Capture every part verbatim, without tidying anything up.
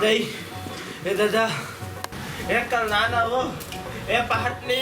दई, ए दादा, ए कल ना ना वो, ए पहाटनी,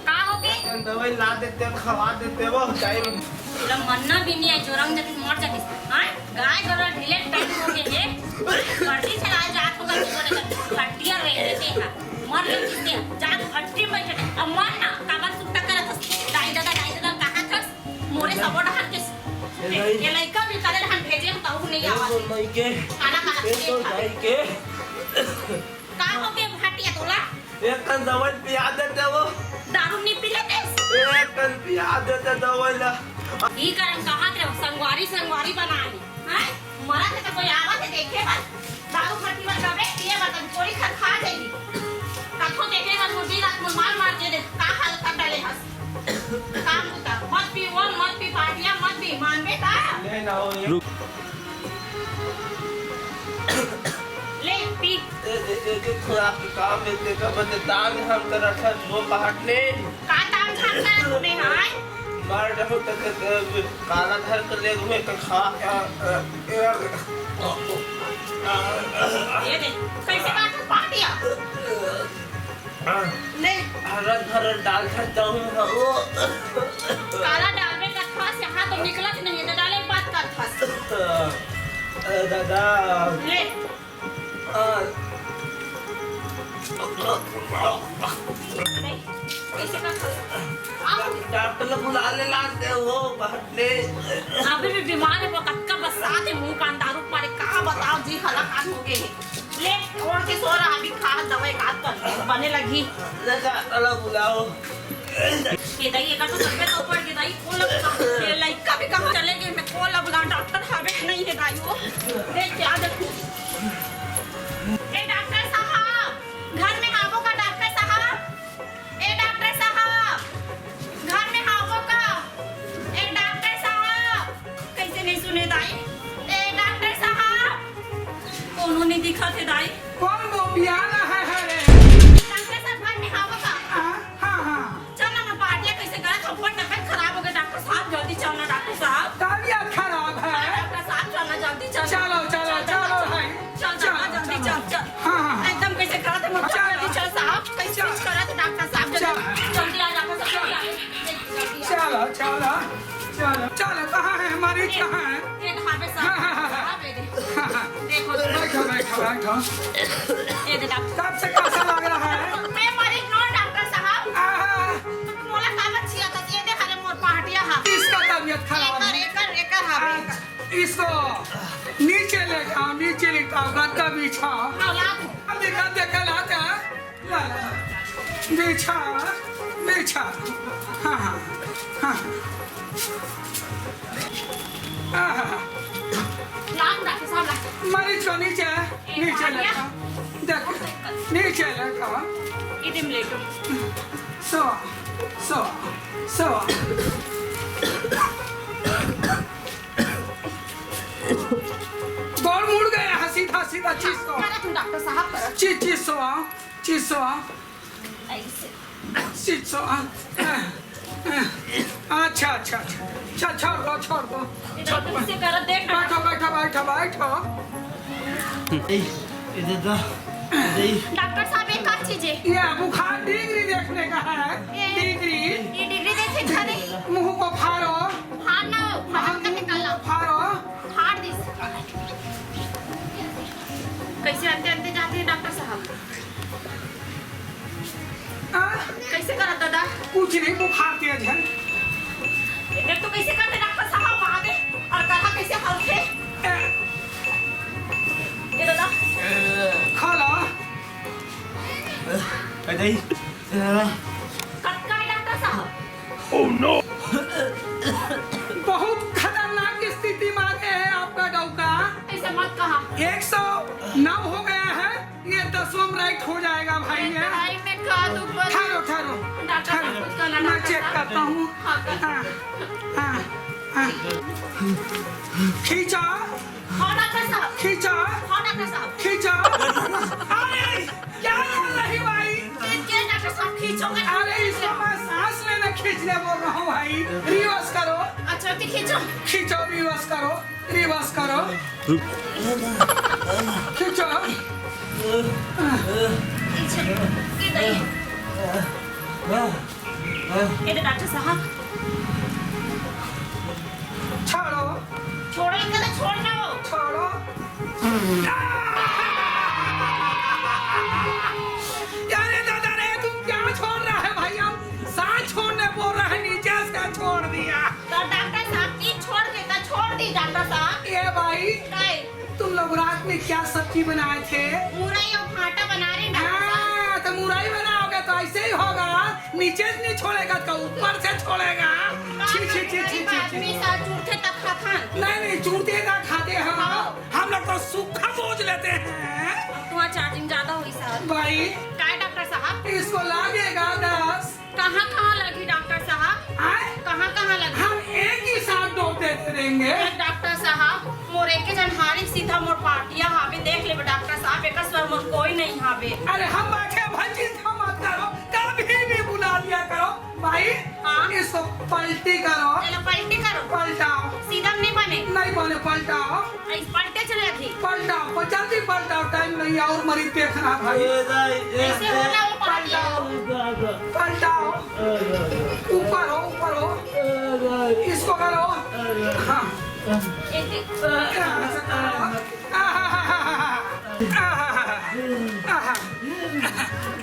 का हो गे? ए कल दवाई ला देते, खवा देते वो टाइम। तेला मरना भी नहीं है, जोरंग जतिस मर जतिस। हाँ? गाय गरुवा ढीले टाइम हो गे हे। फट्टी चला जात होगा कि बोले तो फट्टिया रह देते हैं। मर जतिस ते, जात फट्टी में बैठे, अब मर ना, काबर सुट्टा करत हस? दाई दादा, दाई दादा, कहाँ थस? मोरे सबो डहर के ए दाई। ये लइका भी करे रहन भेजे हम, तहु नहीं ए आवत। तो लइके। खाना खाना ए तो नहीं खावे। दाई के। का हो गे भाटिया तोला? एक कन दवाई पिया देते वो। दारू नहीं पी लेते? एक कन पिया देते दवाई ला। ई कारण कहा तेरे संगवारी, संगवारी बनाए। हैं? मरत हे तो कोई आवत हे देखे बर। दारू फट्टी बर कबे पिए बर तब गोली खा, खा जाएगी। कखो देखे बर मुर्गी रात में मार, मार के दे। का हालत कर डाले हस? काम बुता मत पी, वो मत पी, पार्टियां मत पी, मानबे का? ले ना हो ये। रुक। ले पी। ए, ए, ए, ए, थोड़ा काम में देखा, बस ताम झाम कर रखा, वो पहाटनी। का ताम झाम कर तूने, हाँ? मार डालो तो, तो, तो, काला धर कर ले हुए तो खा, अ, अ, अ, ये दे, कैसे बात है, पार्टियां? ले। हरर हरर डाल सकता हूँ, हाँ, वो। काला डालबे का खास, यहाँ तो निकलत नहीं है, तो डाले बात कर खास। अ, दादा। ले। अ। ले। कैसे कर खास? आओ। डॉक्टर ला बुला ले, लाते हो, बाहर ले। अभी भी बीमार है, वो कतका बरसात है, मुंह कान दारू मारे, का बताओ जी, हलाकान हो गए हैं। ले, ओढ़ के सो रहा, अभी खा दवाई का कर, बने लगी। ले जा, चलो बुलाओ। ये दाई, एकर तो तबियत तो पड़ गई दाई, कौन लग-, ये लइका भी कहाँ चले गए, मैं कौन लग-, डॉक्टर हावे नहीं है दाई वो। ले, क्या देखूं? ए डॉक्टर साहब, घर में हावो का डॉक्टर साहब? ए डॉक्टर साहब, घर में हावो का? ए डॉक्टर साहब, कैसे नहीं सुने दाई? ए डॉक्टर साहब, कोनो नहीं दिखत हे दाई। कौन वो पियाला है, है रे? डॉक्टर साहब, घर में हावो का? हाँ, हाँ, हाँ। चल ना, मैं पार्टियां कैसे करत हूँ, बहुत तबियत खराब हो गई। डॉक्टर साहब, जल्दी चल ना, डॉक्टर साहब। तबियत खराब है? हाँ, डॉक्टर साहब, चल ना, जल्दी चल। चलो, चलो, चल, चलो, चल, भाई। चल, चल, चल, जल्दी चल, चल। हाँ, हाँ। एकदम कैसे करत है, मत चल। जल्दी चल साहब, कैसे चल। करत है डॉक्टर साहब, जल्दी, चल। जल्दी आ डॉक्टर साहब, चल। जल्दी आ। चलो, चलो, चलो, चलो, कहाँ है हमारी, ये, कहाँ है? ये ढाबे साहब, हाँ, हाँ, हाँ, हाँ। साहब, ये दे। हाँ, हाँ। देखो, देखो। बैठो, बैठो, बैठो। ये दे डॉक्टर। कब से कैसा लग रहा है? मैं मरीज नो डॉक्टर साहब। हाँ, हाँ। मोला का बच्चिया था, ये दे हरे मोर पहाटिया हा। इसका तबीयत खराब है। एकर, एकर, एकर हा, हाँ, एकर। इसको नीचे लेटाओ, नीचे लेटाओ, गद्दा बिछाओ। हाँ, ला दो। गद्दे, गद्दे का लाते हैं। ला, ला। बिछा, बिछा। हाँ, हाँ, हाँ। हाँ, हाँ, हाँ। ला, डॉक्टर साहब, ला। मरीज को नीचे, नीचे लेटाओ। देखो, नीचे लेटाओ। इधर लेटो। सो, सो, सो। गोड़ मुड़ गया है, सीधा सीधा चीज को। करा तुम डॉक्टर साहब, करा। चीज, चीज सो आओ, चीज सो आओ। ऐसे। चीज सो आओ। अच्छा, अच्छा, अच्छा। चल, छोड़ दो, छोड़ दो। इधर छोड़ दो। कैसे करा, देख। बैठो, बैठो, बैठो, बैठो। ए, ए दादा, ए दाई। डॉक्टर साहब, ये का चीज है? ये बुखार डिग्री देखने का है। ये डिग्री। ये डिग्री देखे था नहीं? मुंह को फाड़ो। फाड़ ना, फाड़ के निकाल लो। फाड़ो। फाड़ दिस। कैसे अंते अंते जाते हैं डॉक्टर साहब? हाँ? कैसे करत दादा? कुछ नहीं, बुखार तेज है। देख तो कैसे करते डॉक्टर साहब, वहाँ दे। और कहा कैसे हल्के? ए। ये दादा। खा ला। ए दाई। कतका है डॉक्टर साहब? Oh no! बहुत खतरनाक स्थिति में आ गए हैं आपका डौका। ऐसे मत कहा। एक सौ नौ हो गया है, ये दसवां राइट हो जाएगा भाई, ये। भाई, मैं खा दूं, पर ठहरो, ठहरो, डॉक्टर साहब, ठहरो। कुछ करना, मैं डॉक्टर चेक साहब। करता हूँ। हाँ, कर। हाँ, हाँ, हाँ। खींचा। हाँ, डॉक्टर साहब। खींचा। हाँ, डॉक्टर साहब। खींचा। अरे, क्या कर रही भाई? ये क्या डॉक्टर साहब, खींचोगे? अरे, इसको मैं सांस लेने खींचने बोल रहा हूँ भाई। रिवर्स करो। अच्छा, तो खींचो। खींचो, रिवर्स करो। रिवर्स करो। खींचो। ए दे, डॉक्टर साहब। छोड़ो। छोड़ो इनका, तो छोड़ ना हो। छोड़ो। अरे दादा रे, तू क्या छोड़ रहा है भाई? हम सांस छोड़ने बोल रहे हैं, नीचे से छोड़ दिया। तो डॉक्टर साहब, चीज छोड़ देता, छोड़ दी डॉक्टर साहब। ए भाई, काय? तुम लोग रात में क्या सब्जी बनाए थे? मुरई और भाटा बना रही डॉक्टर साहब। हाँ, तो मुरई बनाओगे तो ऐसे ही होगा, नीचे से नहीं छोड़ेगा तो ऊपर से छोड़ेगा। छी, छी, छी, छी, छी, छी। आदमी साथ जुड़ते तब खाथन। नहीं, नहीं, जुड़ते ना खाते हम। हाँ। हम लोग तो सूखा भोज लेते हैं। अब तुम्हारा चार्जिंग ज्यादा हुई साहब। भाई। काय डॉक्टर साहब? इसको लागेगा दस। कहाँ कहाँ लगी डॉक्टर साहब? आय? कहाँ कहाँ लगी? हम एक ही साथ डोज दे देंगे। ए डॉक्टर साहब, मोर एक जन हारी सीधा मोर पाटिया हावे, देख लेबे डॉक्टर साहब, एकर सर मोर कोई नहीं हावे। अरे हम बैठे भाई, चिंता मत करो, कभी भी बुला लिया करो। भाई, हाँ? इसको पलटी करो। चलो पलटी करो। पलटाओ। सीधा नहीं बने। नहीं बने, पलटाओ। इस पलटे चले थी। पलटाओ, प-, जल्दी पलटाओ, टाइम नहीं है, और मरीज देखना है भाई। ए दाई, ए, ऐसे ए, होला वो पलटी। पलटाओ, पलटाओ। ए दाई। ऊपर हो, ऊपर हो। ए दाई। इसको करो। ए दाई। हाँ। ऐसे।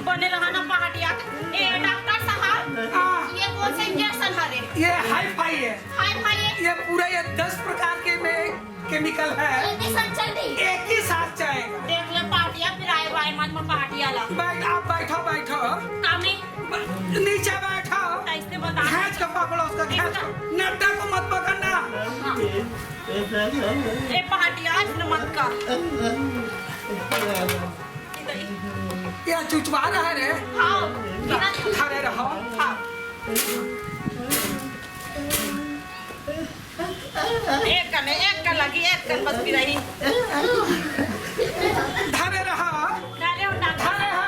बने रहा ना पहाटिया। ए, डॉक्टर साहब, हाँ। ये कौन सा इंजेक्शन हरे? ये हाई फाई है। हाई फाई है? ये पूरा ये दस प्रकार के में केमिकल है। एक ही साथ चल रही। एक ही साथ जाएगा। देख ले पाटिया, फिर आए वाए मत में पाटिया ला। बैठ, आप बैठो, बैठो। कामे? ब-, नीचे बैठो। कैसे बता? खींच के पकड़ो उसको, खींच। इसका नड्डा को मत पकड़ना। हाँ। ए पहाटिया, इसने मत कर। ये चुचवा रहा है रे। हाँ। खड़े रहो। हाँ। एक कन, एक कन लगी, एक कन बस भी रही। धरे रहा। धरे हो ना। धरे हा।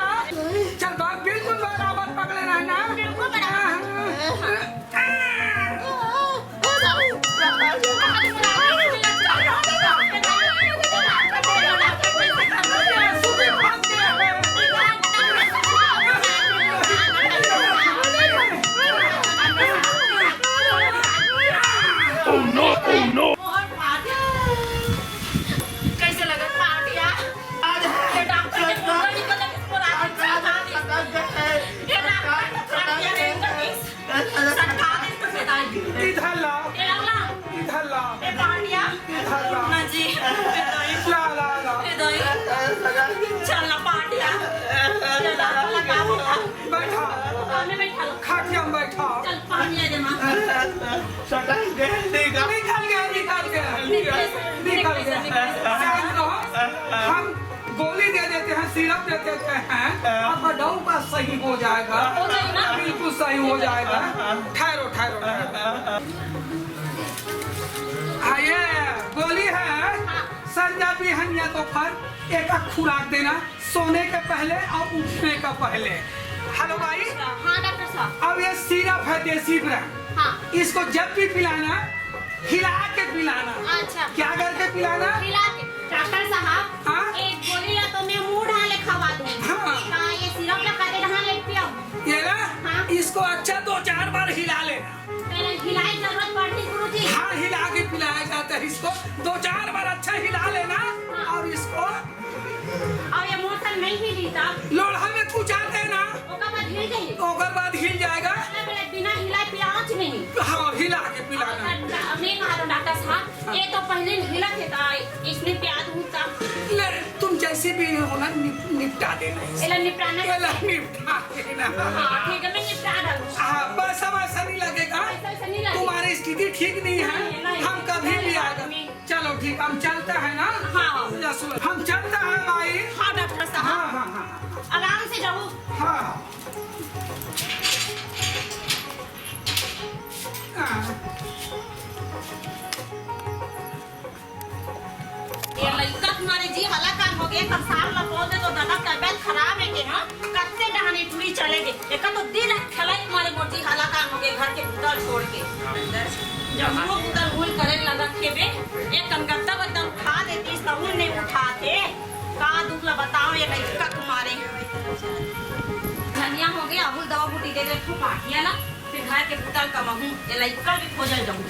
चल, बात बिल्कुल बराबर पकड़े रहना। बिल्कुल बराबर। हाँ, हाँ। Oh no, oh no। कैसे लगा पार्टी यार? ये डॉक्टर के मुंह का निकल लगे, इसको रात में खा दी। ये डॉक्टर को खा दिया रे, इनका किस? सटका दे इसको, सटका दे। इधर लाओ। ये लाओ ना। इधर लाओ। ये पार्टी यार। इधर लाओ। ना जी। ये दो ही। ला, ला, ला। ये दो ही। चल ना पार्टी यार। ये डॉक्टर लगा दिया। बैठा। सामने बैठा लो। खाटिया में बैठा। चल, पानी आ जाए, माँ। सटक गए, निकल। निकल गए, निकल गए। निकल गए, निकल गए। निकल गए। शांत रहो। हम गोली दे देते हैं, सिरप दे देते हैं, आपका डौका सही हो जाएगा। हो जाएगा ना? बिल्कुल सही हो जाएगा। ठहरो, ठहरो, ठहरो। हाँ, ये गोली है। हाँ। संजा बिहनिया दोपहर एक खुराक देना। सोने के पहले और उठने का पहले। हेलो भाई। अच्छा, हाँ डॉक्टर साहब। अब ये सिरप है देसी ब्रांड। हाँ। इसको जब भी पिलाना, हिला के पिलाना। अच्छा। क्या करके पिलाना? हिला के। डॉक्टर साहब, हाँ? एक गोली ला तो मैं मुंह ढाले खवा दूँ। हाँ। हाँ, ये सिरप ला कदे ढाले पियाऊँ? ये ना, हाँ। इसको अच्छा दो चार बार हिला लेना। पहले हिलाई जरूरत पड़ती गुरुजी। हाँ, हिला के पिलाया जाता है इसको। दो चार बार अच्छा हिला लेना। हाँ। और इसको अब ये मोटर नहीं हिली तब? लोढ़ा में कुचा देना। ओकर बाद हिल जाई? ओकर बाद हिल जाएगा। मतलब, बिना हिलाए पिलावत नहीं? हाँ, हिला के पिलाना। अच्छा, मैं कहा तो डॉक्टर साहब, हाँ। ये तो पहले हिलत है, तो इसने प्याज उठता। ले, तुम जैसे भी हो ना, निप-, निपटा देना इसको। एला निपटाना एला कैसे? निपटा देना। हाँ, ठीक है, मैं निपटा डालूँ। हाँ, बस अब ऐसा नहीं लगेगा। ऐसा, ऐसा नहीं लगेगा। तुम्हारी स्थिति ठीक नहीं है। नहीं, नहीं। हम कभी नहीं, भी नहीं, आएगा। नहीं। चलो ठीक, हम चलते हैं ना। हाँ। या सुनो, हम चलते हैं भाई। हाँ डॉक्टर साहब। हाँ, हाँ, हाँ। आराम से जाओ। हाँ। हाँ। ये लइका तुम्हारे जी हलाकान हो गए, कल शाम ला बोल दे तो दादा तबियत खराब है के, हाँ? कत्ते डहानी टुरी चले गए। एका तो दिन रात खेलाई मारे मोर जी हलाकान हो गए घर के भीतर छोड़ के। जब वो भीतर भूल करे लगा के बे, एक कनकत्ता बद्दा उठा देती, सहूल नहीं उठाते। का दुख ला बताओ, ये लइका के मारे। धनिया हो गया, अबुल दवा बूटी दे दे, ठो पाठिया ला, फिर घर के पुतल कमाहूँ, ये लइका भी खोजल जाऊँ।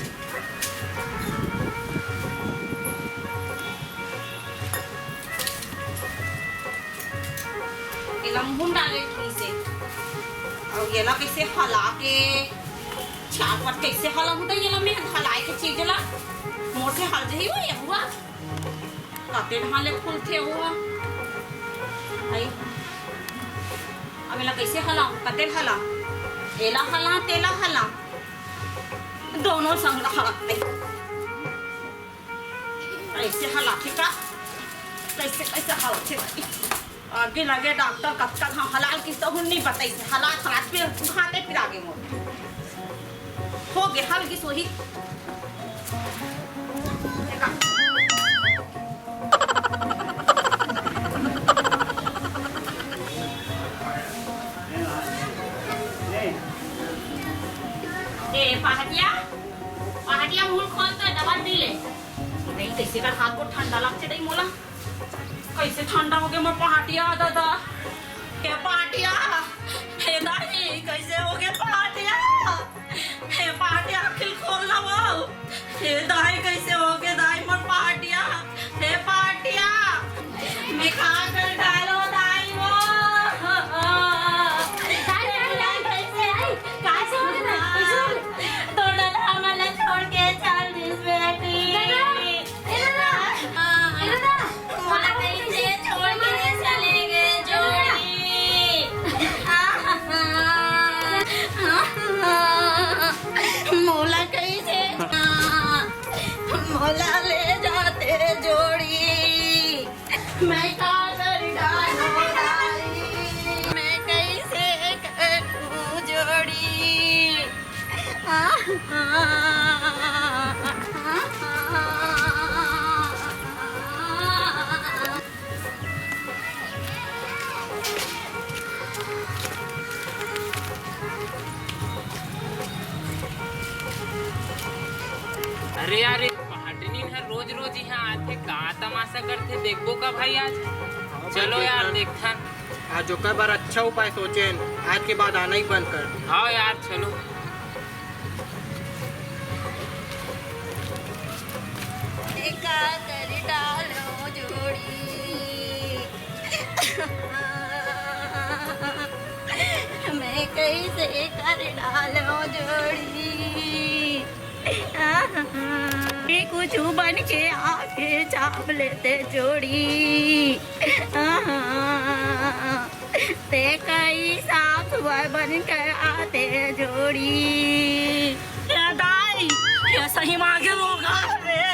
ये लम्बुन डाले ठीक से। और ये ला कैसे हला के, चार पट कैसे हला होता है, ये ला मैं हलाए के चीज ला, मोर से हल जही हो ये हुआ। कते ढाले फूलथे हुआ। आई। अब एला कैसे हला, कते हला, एला हला, तेला हला, दोनों संग हला। कैसे हलाथे का? कैसे, कैसे हलाथे भाई? आगे लगे डॉक्टर कतका घाव हलाल की सहून नहीं बताई से। हलात, हलात फिर खाते फिर आगे मोर। हो गे, हल की सोही। देखा। ए, पहाटिया, पहाटिया मुंह खोल तो दवा पी ले। नहीं, कैसे कर हाथ को ठंडा लगते नहीं मोला। कैसे ठंडा हो गया मोर पहाटिया, दादा। हे पहाटिया, हे दाई, कैसे हो गया पहाटिया? हे पहाटिया, आँखी खोल ना वो। हे दाई, कैसे हो गया दाई मोर पहाटिया? हे पहाटिया, मैं कहाँ कर डालो दाई वो? दाई, दाई, दाई, कैसे? कैसे हो गया दाई? कैसे हो गया? तो दादा, हमला छोड़ के चल दिस बेटी। दादा, ए दादा, ए दादा, मोला कैसे छोड़ के चले गए जोड़ी? मोला कैसे, मोला ले जाते जोड़ी। मैं का कर डालो दाई, मैं कैसे करूँ जोड़ी? अरे यार, ये पहाटिनिन हर रोज रोज यहाँ आथे, का तमाशा करथे, देखबो का भाई आज? हाँ, चलो भाई, यार, देखथन। देखथन। आज ओकर बर अच्छा उपाय सोचेन, आज के बाद आना ही बंद कर दे। हाँ यार, चलो। एका कर डालो जोड़ी। मैं कैसे कर डालो जोड़ी। ये कुछ बन के आके चाप लेते जोड़ी। ते कई साफ सुथरा बन के आते जोड़ी। या दाई, या सही मांगे होगा रे।